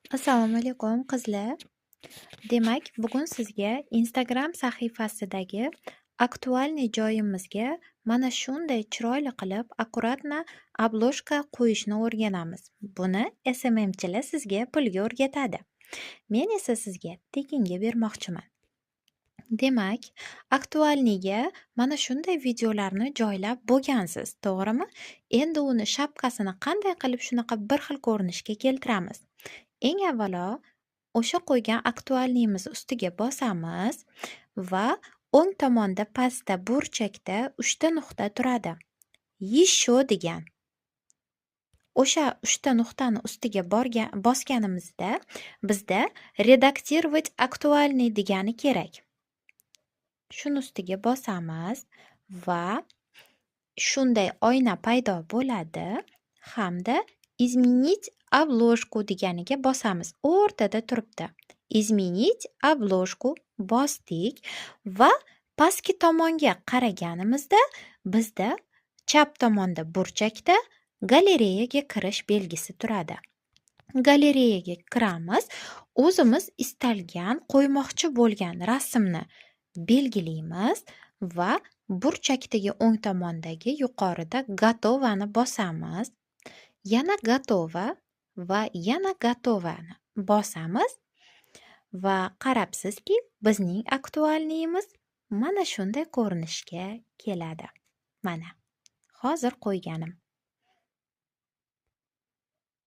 Assalomu alaykum, qizlar. Demak, bugun sizga Instagram sahifasidagi актуальный joyimizga mana shunday chiroyli qilib, аккуратно обложка qo'yishni o'rganamiz. Buni SMMchilar sizga pulga o'rgatadi. Men esa sizga tekinga bermoqchiman. Demak, актуальный ga mana shunday videolarni joylab bo'lgansiz, to'g'rimi? Endi uni shapkasini qanday qilib shunaqa bir xil ko'rinishga keltiramiz? Eng avvalo o'sha qo'ygan актуальный imiz ustiga bosamiz va o'ng tomonda pastda burchakda uchta nuqta turadi. "Еще" degan. O'sha uchta nuqtani ustiga borgan bosganimizda bizda "Редактировать актуальный" degani kerak. Shuni ustiga bosamiz va shunday oyna paydo bo'ladi hamda "Изменить обложку" deganiga bosamiz. O'rtada turibdi. "Изменить обложку" bosdik va pastki tomonga qaraganimizda bizda chap tomonda burchakda galereyaga kirish belgisi turadi. Galereyaga kiramiz, o'zimiz istalgan, qo'ymoqchi bo'lgan rasmni belgilaymiz va burchakdagi o'ng tomondagi yuqorida "Готово" ni bosamiz. Yana "Готово" va yana "Готово" ni bosamiz va qarabsizki, bizning актуальный imiz mana shunday ko'rinishga keladi. Mana, hozir qo'yganim.